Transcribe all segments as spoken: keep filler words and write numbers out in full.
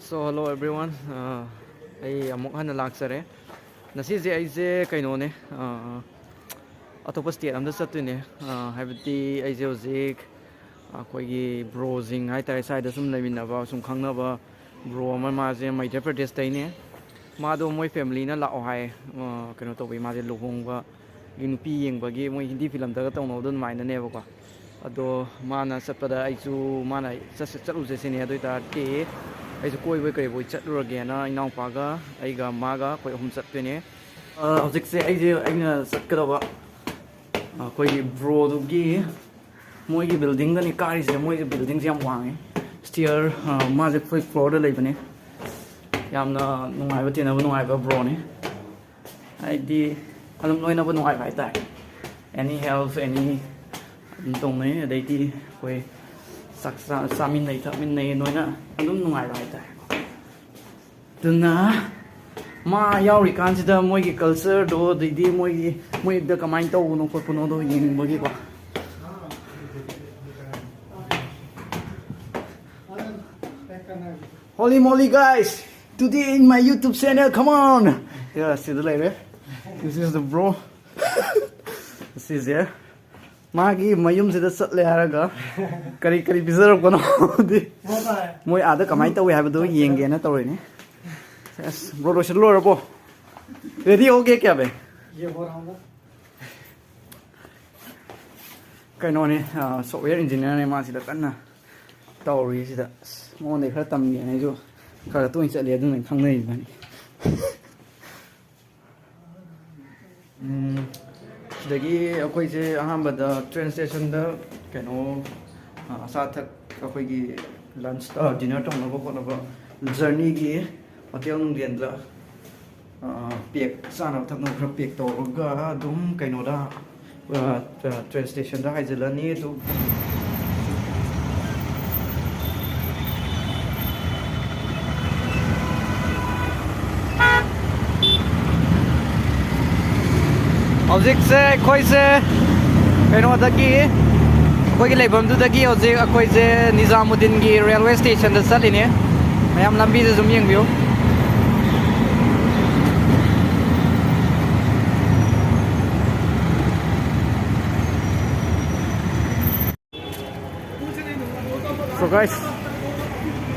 So, hello everyone. ꯑ, ꯑꯩ ꯑꯃꯨꯛ ꯍꯟꯅ ꯂꯥꯛꯆꯔꯦ꯫ ꯉꯁꯤꯁꯦ ꯑꯩꯁꯦ ꯀꯩꯅꯣꯅꯦ, ꯑ, ꯑꯇꯣꯞꯄ state ꯑꯝꯗ ꯆꯠꯇꯣꯏꯅꯦ꯫ ꯑ, ꯍꯥꯏꯕꯗꯤ ꯑꯩꯁꯦ ꯍꯧꯖꯤꯛ ꯑꯩꯈꯣꯏꯒꯤ broꯁꯤꯡ ꯍꯥꯏꯇꯥꯔꯦ, ꯁ꯭ꯋꯥꯏꯗ ꯁꯨꯝ ꯂꯩꯃꯤꯟꯅꯕ, ꯁꯨꯝ ꯈꯪꯅꯕ bro ꯑꯃ, ꯃꯥꯁꯦ ꯃꯙ꯭ꯌ ꯄ꯭ꯔꯗꯦꯁꯇꯩꯅꯦ꯫ ꯃꯥꯗꯣ ꯃꯣꯏ familyꯅ ꯂꯥꯛꯑꯣ ꯍꯥꯏ꯫ ꯑ, ꯀꯩꯅꯣ ꯇꯧꯕꯩ, ꯃꯥꯁꯦ ꯂꯨꯍꯣꯡꯕꯒꯤ ꯅꯨꯄꯤ ꯌꯦꯡꯕꯒꯤ ꯃꯣꯏ ꯍꯤꯟꯗꯤ ꯐꯤꯂꯝꯗꯒ ꯇꯧꯅꯕꯗꯣ ꯑꯗꯨꯃꯥꯏꯅꯅꯦꯕꯀꯣ꯫ ꯑꯗꯣ ꯃꯥꯅ ꯆꯠꯄꯗ ꯑꯩꯁꯨ, ꯃꯥꯅ ꯆꯠꯁꯦ, ꯆꯠꯂꯨꯁꯦ ꯁꯤꯅꯦ꯫ ꯑꯗꯨ ꯑꯣꯏ ꯇꯥꯔꯗꯤ ꯑꯩꯁꯨ ꯀꯣꯏꯕꯣꯏ ꯀꯔꯤꯕꯣꯏ ꯆꯠꯂꯨꯔꯒꯦꯅ ꯏꯅꯥꯎꯄꯥꯒ ꯑꯩꯒ ꯃꯥꯒ ꯑꯩꯈꯣꯏ ꯑꯍꯨꯝ ꯆꯠꯇꯣꯏꯅꯦ꯫ ꯑ, ꯍꯧꯖꯤꯛꯁꯦ ꯑꯩꯁꯦ, ꯑꯩꯅ ꯆꯠꯀꯗꯕ ꯑꯩꯈꯣꯏꯒꯤ broꯗꯨꯒꯤ ꯃꯣꯏꯒꯤ buildingꯗꯅꯤ ꯀꯥꯔꯤꯁꯦ꯫ ꯃꯣꯏꯒꯤ buildingꯁꯦ ꯌꯥꯝ ꯋꯥꯡꯉꯦ꯫ Stair, ꯑ, ꯃꯥꯁꯦ fifth floorꯗ ꯂꯩꯕꯅꯦ꯫ ꯌꯥꯝꯅ ꯅꯨꯡꯉꯥꯏꯕ, ꯇꯤꯟꯅꯕ ꯅꯨꯡꯉꯥꯏꯕ broꯅꯦ꯫ ꯍꯥꯏꯗꯤ ꯑꯗꯨꯝ ꯂꯣꯏꯅꯕ ꯅꯨꯡꯉꯥꯏꯕ ꯍꯥꯏꯇꯥꯔꯦ꯫ Any help, any ꯑꯗꯨꯝ ꯇꯧꯅꯩ꯫ ꯑꯗꯩꯗꯤ ꯑꯩꯈꯣꯏ ꯆꯥꯛ ꯆꯥ-, ꯆꯥꯃꯤꯟꯅꯩ ꯊꯛꯃꯤꯟꯅꯩ, ꯂꯣꯏꯅ ꯑꯗꯨꯝ ꯅꯨꯡꯉꯥꯏꯕ ꯍꯥꯏꯇꯥꯔꯦ꯫ ꯑꯗꯨꯅ ꯃꯥ ꯌꯥꯎꯔꯤꯀꯥꯟꯁꯤꯗ ꯃꯣꯏꯒꯤ cultureꯗꯣ, ꯑꯗꯩꯗꯤ ꯃꯣꯏꯒꯤ, ꯃꯣꯏꯗ ꯀꯃꯥꯏꯅ ꯇꯧꯕꯅꯣ ꯈꯣꯠꯄꯅꯣꯗꯣ ꯌꯦꯡꯅꯤꯡꯕꯒꯤꯀꯣ꯫ Holy moly, guys! Today in my YouTube channel, come on! Yeah, ꯁꯤꯗ ꯂꯩꯔꯦ꯫ This is the bro. ꯁꯤꯁꯦ ꯃꯥꯒꯤ ꯃꯌꯨꯝꯁꯤꯗ ꯆꯠꯂꯦ ꯍꯥꯏꯔꯒ ꯀꯔꯤ ꯀꯔꯤ ꯄꯤꯖꯔꯛꯄꯅꯣꯗꯤ, ꯃꯣꯏ ꯑꯥꯗ ꯀꯃꯥꯏꯅ ꯇꯧꯏ ꯍꯥꯏꯕꯗꯣ ꯌꯦꯡꯒꯦꯅ ꯇꯧꯔꯤꯅꯤ꯫ ꯑꯁ, bro, ꯂꯣꯏꯁꯤꯜ ꯂꯣꯏꯔꯕꯣ? Ready हो गया क्या बे? ꯀꯩꯅꯣꯅꯦ, ꯑ, software engineerꯅꯦ, ꯃꯥ ꯁꯤꯗ ꯀꯟꯅ ꯇꯧꯔꯤ꯫ ꯁꯤꯗ ꯑꯁ, ꯃꯉꯣꯟꯗꯩ ꯈꯔ ꯇꯝꯒꯦꯅ ꯑꯩꯁꯨ ꯈꯔ ꯈꯔ ꯇꯣꯏꯅ ꯆꯠꯂꯦ, ꯑꯗꯨꯅ ꯈꯪꯅꯔꯤꯕꯅꯤ꯫ ꯎꯝ, ꯁꯤꯗꯒꯤ ꯑꯩꯈꯣꯏꯁꯦ ꯑꯍꯥꯟꯕꯗ train stationꯗ ꯀꯩꯅꯣ, ꯑ, ꯑꯆꯥ ꯑꯊꯛ, ꯑꯩꯈꯣꯏꯒꯤ lunch, ꯑ, dinner ꯇꯧꯅꯕ ꯈꯣꯠꯅꯕ journeyꯒꯤ ꯍꯣꯇꯦꯜ ꯅꯨꯡꯗꯦꯟꯗ, ꯑ, pack, ꯆꯥꯅꯕ ꯊꯛꯅꯕ ꯈꯔ pack ꯇꯧꯔꯒ ꯑꯗꯨꯝ ꯀꯩꯅꯣꯗ, ꯑ, ꯑ, train stationꯗ ꯍꯥꯏꯖꯤꯜꯂꯅꯤ꯫ ꯑꯗꯨ ꯍꯧꯖꯤꯛꯁꯦ ꯑꯩꯈꯣꯏꯁꯦ ꯀꯩꯅꯣꯗꯒꯤ, ꯑꯩꯈꯣꯏꯒꯤ ꯂꯩꯐꯝꯗꯨꯗꯒꯤ ꯍꯧꯖꯤꯛ ꯑꯩꯈꯣꯏꯁꯦ ꯅꯤꯖꯥꯃꯨꯗꯤꯟꯒꯤ railway stationꯗ ꯆꯠꯂꯤꯅꯦ꯫ ꯃꯌꯥꯝ ꯂꯝꯕꯤꯗ ꯁꯨꯝ ꯌꯦꯡꯕꯤꯌꯨ꯫ So guys,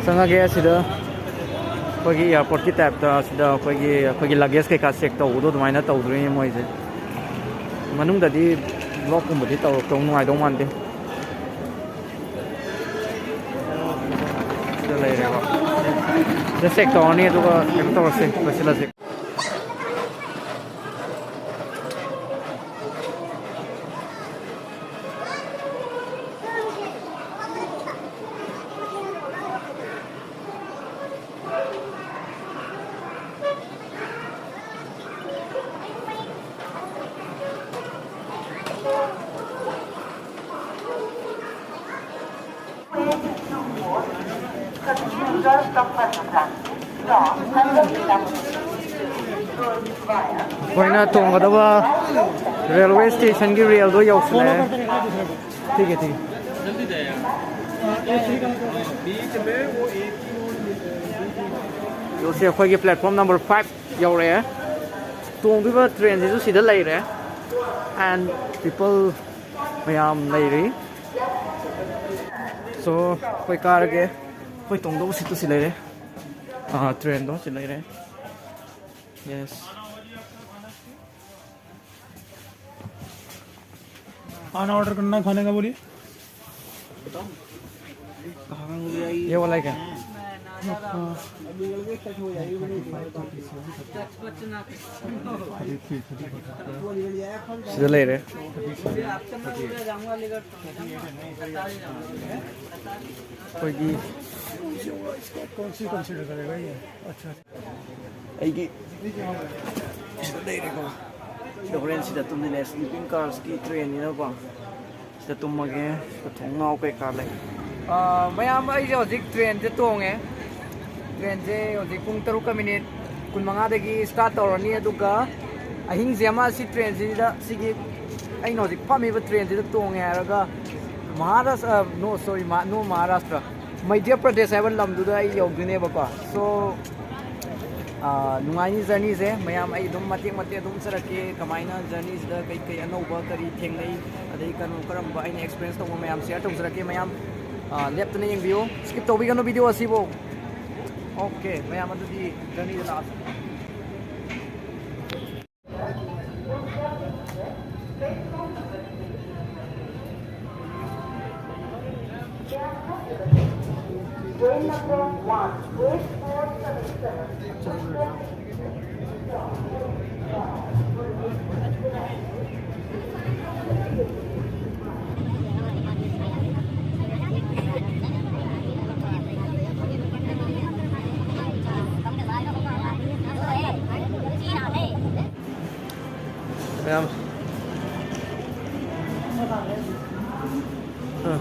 ꯆꯪꯉꯒꯦ ꯑꯁꯤꯗ꯫ ꯑꯩꯈꯣꯏꯒꯤ ꯑꯦꯌꯥꯔꯄꯣꯔꯠꯀꯤ ꯇꯥꯏꯞꯇ ꯑꯁꯤꯗ ꯑꯩꯈꯣꯏꯒꯤ, ꯑꯩꯈꯣꯏꯒꯤ ꯂꯒꯦꯖ ꯀꯩꯀꯥ ꯆꯦꯛ ꯇꯧꯕꯗꯣ ꯑꯗꯨꯃꯥꯏꯅ ꯇꯧꯗꯣꯏꯅꯦ ꯃꯣꯏꯁꯦ꯫ ꯃꯅꯨꯡꯗꯗꯤ ꯕ꯭ꯂꯣꯛꯀꯨꯝꯕꯗꯤ ꯇꯧꯔꯛꯇꯧ ꯅꯨꯡꯉꯥꯏꯗꯧ ꯃꯥꯟꯗꯦ꯫ ꯁꯤꯗ ꯂꯩꯔꯦꯀꯣ꯫ ꯁꯤꯗ ꯆꯦꯛ ꯇꯧꯔꯅꯤ, ꯑꯗꯨꯒ ꯀꯩꯅꯣ ꯇꯧꯔꯁꯦ, ꯂꯣꯏꯁꯤꯜꯂꯁꯦ꯫ ꯑꯩꯈꯣꯏꯅ ꯇꯣꯡꯒꯗꯕ ꯔꯦꯜꯋꯦ ꯁ꯭ꯇꯦꯁꯟꯒꯤ ꯔꯦꯜꯗꯣ ꯌꯧꯁꯤꯜꯂꯛꯑꯦ꯫ ꯊꯤꯒꯦ, ꯊꯤꯒꯦ꯫ ꯌꯧꯁꯦ, ꯑꯩꯈꯣꯏꯒꯤ platform number five ꯌꯧꯔꯛꯑꯦ꯫ ꯇꯣꯡꯗꯣꯏꯕ ꯇ꯭ꯔꯦꯟꯁꯤꯁꯨ ꯁꯤꯗ ꯂꯩꯔꯦ꯫ And people ꯃꯌꯥꯝ ꯂꯩꯔꯤ꯫ So, ꯑꯩꯈꯣꯏ ꯀꯥꯔꯒꯦ꯫ ꯑꯩꯈꯣꯏ ꯇꯣꯡꯗꯧꯕ ꯁꯤꯠꯇꯨ ꯁꯤ ꯂꯩꯔꯦ꯫ ꯑꯥ, ꯇ꯭ꯔꯦꯟꯗꯣ ꯁꯤ ꯂꯩꯔꯦ꯫ Yes. खाना ऑर्डर करना है, खाने का बोलिए। ये वाला है क्या? ꯁꯤꯗ ꯂꯩꯔꯦ꯫ ꯑꯩꯈꯣꯏꯒꯤ कौन सी कंसीडर करेगा ये? अच्छा। ꯑꯩꯒꯤ ꯁꯤꯗ ꯂꯩꯔꯦꯀꯣ꯫ ꯁꯤꯗ ꯍꯣꯔꯦꯟ ꯁꯤꯗ ꯇꯨꯝꯗꯣꯏꯅꯦ, sleeping carsꯀꯤ trainꯅꯤꯅꯀꯣ꯫ ꯁꯤꯗ ꯇꯨꯝꯃꯒꯦ꯫ ꯁꯤꯗ ꯊꯣꯡꯅꯥꯎ ꯀꯩꯀꯥ ꯂꯩ꯫ ꯑꯥ, ꯃꯌꯥꯝ, ꯑꯩꯁꯦ ꯍꯧꯖꯤꯛ trainꯁꯦ ꯇꯣꯡꯉꯦ꯫ Trainꯁꯦ ꯍꯧꯖꯤꯛ ꯄꯨꯡ ꯇꯔꯨꯛꯀ minute ꯀꯨꯟꯃꯉꯥꯗꯒꯤ start ꯇꯧꯔꯅꯤ, ꯑꯗꯨꯒ ꯑꯍꯤꯡꯁꯦ ꯑꯃ ꯁꯤ trainꯁꯤꯗ, ꯁꯤꯒꯤ ꯑꯩꯅ ꯍꯧꯖꯤꯛ ꯐꯝꯃꯤꯕ trainꯁꯤꯗ ꯇꯣꯡꯉꯦ ꯍꯥꯏꯔꯒ ꯃꯍꯥꯔꯥꯁ-, ꯑ, no, sorry, ꯃꯍꯥ-, no Maharashtra, Madhya Pradesh ꯍꯥꯏꯕ ꯂꯝꯗꯨꯗ ꯑꯩ ꯌꯧꯗꯣꯏꯅꯦꯕꯀꯣ꯫ ꯁꯣ, ꯅꯨꯡꯉꯥꯏꯅꯤ ꯖꯔꯅꯤꯁꯦ꯫ ꯃꯌꯥꯝ ꯑꯩ ꯑꯗꯨꯝ ꯃꯇꯦꯛ ꯃꯇꯦꯛ ꯑꯗꯨꯝ ꯆꯠꯂꯛꯀꯦ, ꯀꯃꯥꯏꯅ ꯖꯔꯅꯤꯁꯤꯗ ꯀꯩ ꯀꯩ ꯑꯅꯧꯕ ꯀꯔꯤ ꯊꯦꯡꯅꯩ, ꯑꯗꯩ ꯀꯔꯝ ꯀꯔꯝꯕ ꯑꯩꯅ ꯑꯦꯛꯁꯄꯤꯔꯤꯌꯦꯟꯁ ꯇꯧꯕ ꯃꯌꯥꯝ ꯁꯤꯌꯔ ꯇꯧꯖꯔꯛꯀꯦ꯫ ꯃꯌꯥꯝ, ꯑ, ꯂꯦꯞꯇꯅ ꯌꯦꯡꯕꯤꯌꯨ, ꯁ꯭ꯀꯤꯞ ꯇꯧꯕꯤꯒꯅꯨ ꯚꯤꯗꯤꯑꯣ ꯑꯁꯤꯕꯨ꯫ ꯑꯣꯀꯦ ꯃꯌꯥꯝ, ꯑꯗꯨꯗꯤ ꯖꯔꯅꯤꯗ ꯂꯥꯛꯑꯁꯤ꯫ ꯃꯌꯥꯝ, ꯑ,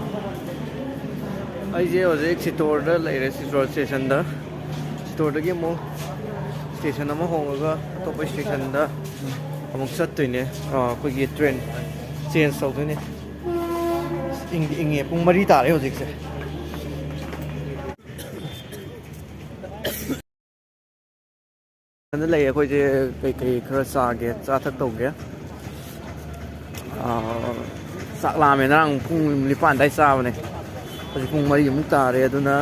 ꯑꯩꯁꯦ ꯍꯧꯖꯤꯛ ꯁꯤꯇꯣꯔꯗ ꯂꯩꯔꯦ, ꯁꯤꯇꯣꯔ ꯁ꯭ꯇꯦꯁꯟꯗ꯫ ꯁꯤꯇꯣꯔꯗꯒꯤ ꯑꯃꯨꯛ ꯁ꯭ꯇꯦꯁꯟ ꯑꯃ ꯍꯣꯡꯉꯒ ꯑꯇꯣꯞꯄ ꯁ꯭ꯇꯦꯁꯟꯗ ꯑꯃꯨꯛ ꯆꯠꯇꯣꯏꯅꯦ꯫ ꯑ, ꯑꯩꯈꯣꯏꯒꯤ ꯇ꯭ꯔꯦꯟ ꯆꯦꯟꯖ ꯇꯧꯗꯣꯏꯅꯦ꯫ ꯏꯪꯗꯤ ꯏꯪꯉꯦ, ꯄꯨꯡ ꯃꯔꯤ ꯇꯥꯔꯦ ꯍꯧꯖꯤꯛꯁꯦ꯫ ꯑꯗ ꯂꯩ, ꯑꯩꯈꯣꯏꯁꯦ ꯀꯩꯀꯩ ꯈꯔ ꯆꯥꯒꯦ, ꯆꯥ ꯊꯛ ꯇꯧꯒꯦ꯫ ꯑꯥ, ꯆꯥꯛ ꯂꯥꯝꯃꯦ, ꯉꯔꯥꯡ ꯄꯨꯡ ꯅꯤꯄꯥꯟ ꯑꯗꯥꯏ ꯆꯥꯕꯅꯦ꯫ ꯍꯧꯖꯤꯛ ꯄꯨꯡ ꯃꯔꯤꯃꯨꯛ ꯇꯥꯔꯦ, ꯑꯗꯨꯅ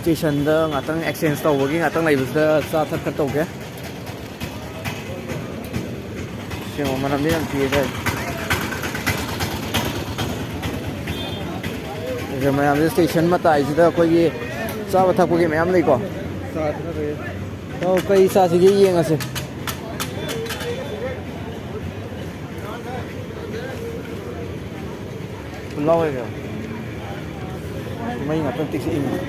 ꯁ꯭ꯇꯦꯁꯟꯗ ꯉꯥꯛꯇꯪ ꯑꯦꯛꯁꯆꯦꯟꯖ ꯇꯧꯕꯒꯤ ꯉꯥꯛꯇꯪ ꯂꯩꯕꯁꯤꯗ ꯆꯥ ꯊꯛ ꯈꯔ ꯇꯧꯒꯦ꯫ ꯁꯦꯡꯕ ꯃꯅꯝꯗꯤ ꯌꯥꯝ ꯊꯤꯌꯦ ꯁ꯭ꯋꯥꯏꯁꯦ꯫ ꯑꯗꯨꯒ ꯃꯌꯥꯝꯁꯦ ꯁ꯭ꯇꯦꯁꯟ ꯃꯇꯥꯏꯁꯤꯗ ꯑꯩꯈꯣꯏꯒꯤ ꯆꯥꯕ ꯊꯛꯄꯒꯤ ꯃꯌꯥꯝ ꯂꯩꯀꯣ꯫ ꯆꯥ ꯊꯛꯅꯕꯒꯤ꯫ ꯑꯧ, ꯀꯩ ꯆꯥꯁꯤꯒꯦ ꯌꯦꯡꯉꯁꯦ꯫ ꯐꯨꯜ ꯂꯥꯎ ꯂꯩꯔꯦ꯫ ꯃꯩ ꯉꯥꯛꯇꯪ ꯇꯤꯛꯁꯤ ꯏꯪꯉꯤ꯫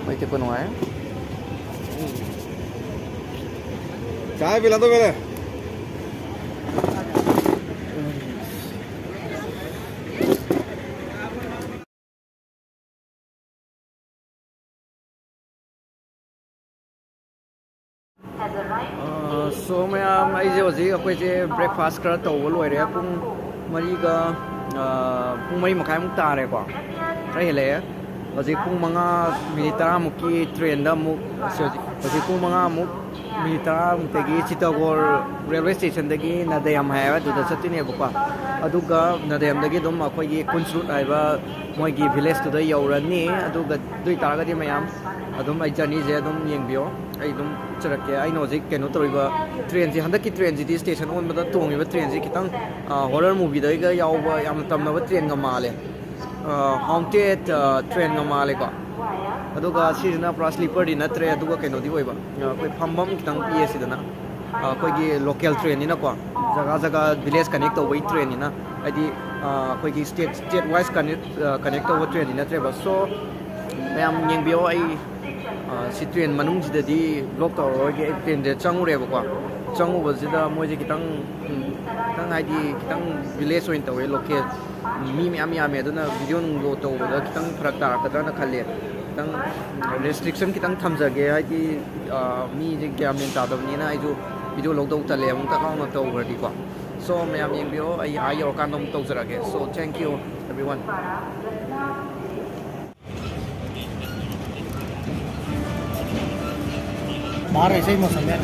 ꯃꯩ ꯇꯤꯛꯄ ꯅꯨꯡꯉꯥꯏ꯫ ꯆꯥ ꯄꯤꯂꯥ ꯇꯣ ꯄꯦꯂꯦ꯫ ꯑꯁ, ꯑꯗꯣ ꯃꯌꯥꯝ, ꯑꯩꯁꯦ ꯍꯧꯖꯤꯛ, ꯑꯩꯈꯣꯏꯁꯦ breakfast ꯈꯔ ꯇꯧꯕ ꯂꯣꯏꯔꯦ꯫ ꯄꯨꯡ ꯃꯔꯤꯒ, ꯑ, ꯄꯨꯡ ꯃꯔꯤ ꯃꯈꯥꯏꯃꯨꯛ ꯇꯥꯔꯦꯀꯣ, ꯈꯔ ꯍꯦꯜꯂꯛꯑꯦ꯫ ꯍꯧꯖꯤꯛ ꯄꯨꯡ ꯃꯉꯥ ꯃꯤꯅꯤꯠ ꯇꯔꯥꯃꯨꯛꯀꯤ trainꯗ ꯑꯃꯨꯛ, ꯍꯧꯖꯤꯛ, ꯍꯧꯖꯤꯛ ꯄꯨꯡ ꯃꯉꯥꯃꯨꯛ ꯃꯤꯅꯤꯠ ꯇꯔꯥꯃꯨꯛꯇꯒꯤ ꯆꯤꯇꯒꯣꯔ railway stationꯗꯒꯤ ꯅꯗꯌꯝ ꯍꯥꯏꯕ ꯑꯗꯨꯗ ꯆꯠꯇꯣꯏꯅꯦꯕꯀꯣ꯫ ꯑꯗꯨꯒ ꯅꯗꯌꯝꯗꯒꯤ ꯑꯗꯨꯝ ꯑꯩꯈꯣꯏꯒꯤ ꯀꯨꯟꯁ꯭ꯔꯨꯠ ꯍꯥꯏꯕ ꯃꯣꯏꯒꯤ villageꯇꯨꯗ ꯌꯧꯔꯅꯤ꯫ ꯑꯗꯨꯒ ꯑꯗꯨ ꯑꯣꯏꯇꯥꯔꯒꯗꯤ ꯃꯌꯥꯝ ꯑꯗꯨꯝ ꯑꯩ journeyꯁꯦ ꯑꯗꯨꯝ ꯌꯦꯡꯕꯤꯌꯣ꯫ ꯑꯩ ꯑꯗꯨꯝ ꯆꯠꯆꯔꯛꯀꯦ꯫ ꯑꯩꯅ ꯍꯧꯖꯤꯛ ꯀꯩꯅꯣ ꯇꯧꯔꯤꯕ trainꯁꯦ, ꯍꯟꯗꯛꯀꯤ trainꯁꯤꯗꯤ station ꯑꯣꯟꯕꯗ ꯇꯣꯡꯉꯤꯕ trainꯁꯤ ꯈꯤꯇꯪ, ꯑ, horror movieꯗꯒ ꯌꯥꯎꯕ ꯌꯥꯝꯅ ꯇꯝꯅꯕ trainꯒ ꯃꯥꯜꯂꯦ꯫ ꯑ, haunted, ꯑ, trainꯒ ꯃꯥꯜꯂꯦꯀꯣ꯫ ꯑꯗꯨꯒ ꯁꯤꯁꯤꯅ ꯄꯨꯔꯥ sleeperꯗꯤ ꯅꯠꯇ꯭ꯔꯦ, ꯑꯗꯨꯒ ꯀꯩꯅꯣꯗꯤ ꯑꯣꯏꯕ, ꯑ, ꯑꯩꯈꯣꯏ ꯐꯝꯐꯝ ꯈꯤꯇꯪ ꯄꯤꯌꯦ ꯁꯤꯗꯅ꯫ ꯑ, ꯑꯩꯈꯣꯏꯒꯤ local trainꯅꯤꯅꯀꯣ, ꯖꯒꯥ ꯖꯒꯥ village connect ꯇꯧꯕꯒꯤ trainꯅꯤꯅ, ꯍꯥꯏꯗꯤ, ꯑ, ꯑꯩꯈꯣꯏꯒꯤ state, state wise connect, ꯑ, connect ꯇꯧꯕ trainꯗꯤ ꯅꯠꯇ꯭ꯔꯦꯕ꯫ So, ꯃꯌꯥꯝ ꯌꯦꯡꯕꯤꯌꯣ꯫ ꯑꯩ, ꯑ, ꯁꯤ train ꯃꯅꯨꯡꯁꯤꯗꯗꯤ vlog ꯇꯧꯔꯔꯣꯏꯒꯦ꯫ ꯑꯩ trainꯁꯦ ꯆꯪꯉꯨꯔꯦꯕꯀꯣ꯫ ꯆꯪꯉꯨꯕꯁꯤꯗ ꯃꯣꯏꯁꯦ ꯈꯤꯇꯪ, ꯎꯝ, ꯈꯤꯇꯪ, ꯍꯥꯏꯗꯤ, ꯈꯤꯇꯪ village ꯑꯣꯏꯅ ꯇꯧꯋꯦ, local꯫ ꯃꯤ ꯃꯌꯥꯝ ꯌꯥꯝꯃꯦ, ꯑꯗꯨꯅ video ꯅꯨꯡꯗꯣ ꯇꯧꯕꯗ ꯈꯤꯇꯪ ꯐꯔꯛ ꯇꯥꯔꯛꯀꯗ꯭ꯔꯥꯅ ꯈꯜꯂꯦ꯫ ꯈꯤꯇꯪ restriction ꯈꯤꯇꯪ ꯊꯝꯖꯒꯦ, ꯍꯥꯏꯗꯤ, ꯑ, ꯃꯤꯁꯦ ꯒ꯭ꯌꯥꯟ ꯃꯦꯟ ꯇꯥꯗꯕꯅꯤꯅ ꯑꯩꯁꯨ video ꯂꯧꯗꯧ ꯇꯜꯂꯦ, ꯑꯃꯨꯛ ꯇꯛ ꯂꯥꯎꯅ ꯇꯧꯈ꯭ꯔꯗꯤꯀꯣ꯫ So, ꯃꯌꯥꯝ ꯌꯦꯡꯕꯤꯌꯣ, ꯑꯩ ꯑꯥ ꯌꯧꯔꯀꯥꯟꯗ ꯑꯃꯨꯛ ꯇꯧꯖꯔꯛꯑꯒꯦ꯫ So, thank you, everyone. बाहर ऐसे ही मौसम है।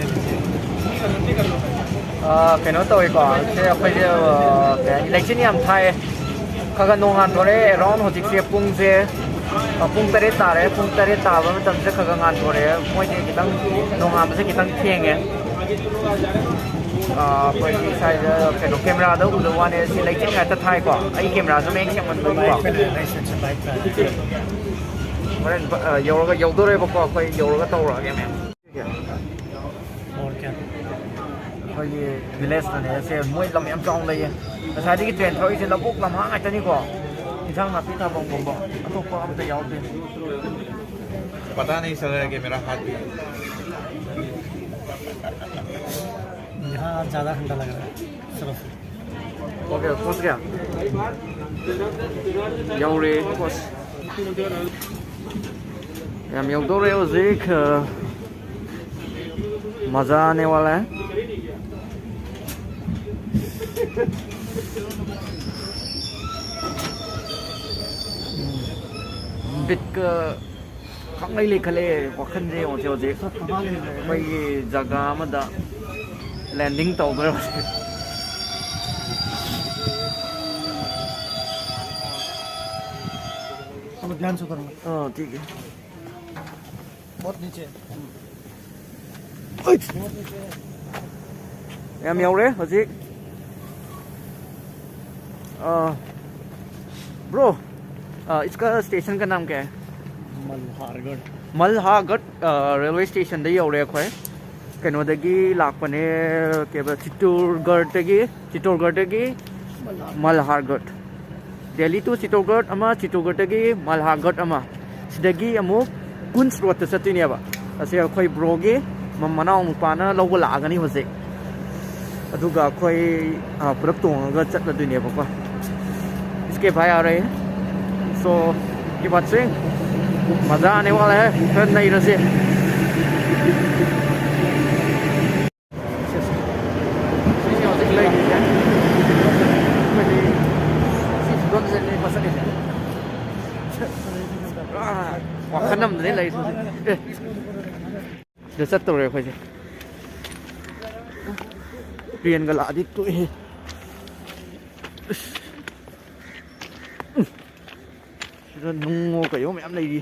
ꯑ, ꯀꯩꯅꯣ ꯇꯧꯋꯦꯀꯣ, ꯁꯦ ꯑꯩꯈꯣꯏꯁꯦ, ꯑ, ꯀꯩ ꯍꯥꯏꯅꯤ, ꯂꯩꯆꯤꯟ ꯌꯥꯝ ꯊꯥꯏꯌꯦ꯫ ꯈꯔ ꯈꯔ ꯅꯣꯡ ꯉꯥꯟꯊꯣꯔꯛꯑꯦ꯫ Around ꯍꯧꯖꯤꯛꯁꯦ ꯄꯨꯡꯁꯦ, ꯑ, ꯄꯨꯡ ꯇꯔꯦꯠ ꯇꯥꯔꯦ꯫ ꯄꯨꯡ ꯇꯔꯦꯠ ꯇꯥꯕ ꯃꯇꯝꯁꯤꯗ ꯈꯔ ꯈꯔ ꯉꯥꯟꯊꯣꯔꯛꯑꯦ꯫ ꯃꯣꯏꯗꯤ ꯈꯤꯇꯪ ꯅꯣꯡꯉꯥꯟꯕꯁꯦ ꯈꯤꯇꯪ ꯊꯦꯡꯉꯦ꯫ ꯑ, ꯑꯩꯈꯣꯏꯒꯤ ꯁ꯭ꯋꯥꯏꯗ ꯀꯩꯅꯣ cameraꯗ ꯎꯗꯕ ꯋꯥꯅꯦ, ꯁꯤ ꯂꯩꯆꯤꯟ ꯉꯥꯛꯇ ꯊꯥꯏꯀꯣ꯫ ꯑꯩ cameraꯁꯨ ꯃꯌꯦꯛ ꯁꯦꯡꯃꯟꯕꯒꯤꯀꯣ꯫ ꯍꯣꯔꯦꯟ, ꯑ, ꯌꯧꯔꯒ, ꯌꯧꯗꯣꯔꯦꯕꯀꯣ, ꯑꯩꯈꯣꯏ ꯌꯧꯔꯒ ꯇꯧꯔꯛꯑꯒꯦ ꯃꯌꯥꯝ꯫ ꯑꯩꯈꯣꯏꯒꯤ villageꯇꯅꯦ ꯁꯦ, ꯃꯣꯏ ꯂꯝ ꯌꯥꯝ ꯆꯥꯎꯅ ꯂꯩꯌꯦ꯫ ꯉꯁꯥꯏꯗꯒꯤ train ꯊꯧꯔꯛꯏꯁꯦ ꯂꯧꯕꯨꯛ ꯂꯝꯍꯥꯡ ꯉꯥꯛꯇꯅꯤꯀꯣ꯫ ꯏꯟꯁꯥꯡ ꯅꯥꯄꯤ ꯊꯥꯐꯝꯒꯨꯝꯕ ꯑꯇꯣꯞꯄ ꯑꯝꯇ ꯌꯥꯎꯗꯦ꯫ पता नहीं चल रहा है कि मेरा हाथ भी है। यहाँ ज़्यादा ठंडा लग रहा है। चलो। Okay, पहुंच गया। ꯌꯧꯔꯦ, boss꯫ ꯌꯥꯝ ꯌꯧꯗꯧꯔꯦ ꯍꯧꯖꯤꯛ꯫ ꯃꯖꯥ ꯑꯥꯅꯦ ꯋꯥꯂꯥ ꯍꯥꯏ꯫ ꯕꯤꯠꯀ ꯈꯪꯂꯩ ꯂꯩꯈꯠꯂꯛꯑꯦ ꯋꯥꯈꯜꯁꯦ ꯍꯧꯖꯤꯛ ꯍꯧꯖꯤꯛ꯫ ꯑꯩꯈꯣꯏꯒꯤ ꯖꯒꯥ ꯑꯃꯗ ꯂꯦꯟꯗꯤꯡ ꯇꯧꯗꯣꯏꯔꯣ? ꯑꯥ, ꯊꯤꯒꯦ꯫ ꯌꯥꯝ ꯌꯧꯔꯦ ꯍꯧꯖꯤꯛ꯫ ꯑꯥ, ꯕ꯭ꯔꯣ, ꯑꯥ, ꯏꯁꯀ ꯁ꯭ꯇꯦꯁꯟ ꯀ ꯅꯥꯝ ꯀꯌꯥ ꯍꯥꯏ? ꯃꯜꯍꯥꯔꯒꯠ꯫ ꯃꯜꯍꯥꯒꯠ, ꯑꯥ, ꯔꯦꯜꯋꯦ ꯁ꯭ꯇꯦꯁꯟꯗ ꯌꯧꯔꯦ ꯑꯩꯈꯣꯏ꯫ ꯀꯩꯅꯣꯗꯒꯤ ꯂꯥꯛꯄꯅꯦ, ꯀꯩꯕ, ꯆꯤꯇꯣꯔꯒꯔꯗꯒꯤ, ꯆꯤꯇꯣꯔꯒꯔꯗꯒꯤ ꯃꯜꯍꯥꯔꯒꯠ꯫ ꯗꯦꯜꯂꯤ ꯇꯨ ꯆꯤꯇꯣꯔꯒꯔ ꯑꯃ, ꯆꯤꯇꯣꯔꯒꯔꯗꯒꯤ ꯃꯜꯍꯥꯒꯠ ꯑꯃ꯫ ꯁꯤꯗꯒꯤ ꯑꯃꯨꯛ ꯀꯨꯟꯁ ꯔꯣꯗꯇ ꯆꯠꯇꯣꯏꯅꯦꯕ꯫ ꯑꯁꯤ ꯑꯩꯈꯣꯏ ꯕ꯭ꯔꯣꯒꯤ ꯃ-, ꯃꯅꯥꯎ ꯅꯨꯄꯥꯅ ꯂꯧꯕ ꯂꯥꯛꯑꯒꯅꯤ ꯍꯧꯖꯤꯛ꯫ ꯑꯗꯨꯒ ꯑꯩꯈꯣꯏ, ꯑ, ꯄꯨꯂꯞ ꯇꯣꯡꯉꯒ ꯆꯠꯂꯗꯣꯏꯅꯦꯕꯀꯣ꯫ इसके भाई आ रहे हैं। So, ये बात से मज़ा आने वाला है, ꯈꯔ ꯅꯩꯔꯁꯦ꯫ ꯁꯤꯁꯦ ꯍꯧꯖꯤꯛ ꯂꯩꯔꯤꯁꯦ꯫ ꯑꯩꯈꯣꯏꯗꯤ ꯁꯤ ꯐꯤꯕꯝꯁꯤꯗꯅꯦ ꯃꯁꯛ ꯂꯩꯁꯦ꯫ ꯄꯨꯔꯥ ꯋꯥꯈꯜ ꯑꯃꯗꯅꯦ ꯂꯩꯔꯤꯁꯦ ꯍꯧꯖꯤꯛ꯫ ꯑꯦ꯫ ꯁꯤꯗ ꯆꯠꯇꯧꯔꯦ ꯑꯩꯈꯣꯏꯁꯦ꯫ ꯇ꯭ꯔꯦꯟꯒ ꯂꯥꯛꯑꯗꯤ ꯇꯣꯛꯑꯦꯍꯦ꯫ ꯑꯁ꯫ ꯎꯝ꯫ ꯁꯤꯗ ꯅꯨꯡꯉꯣ ꯀꯩꯌꯣ ꯃꯌꯥꯝ ꯂꯩꯔꯤ꯫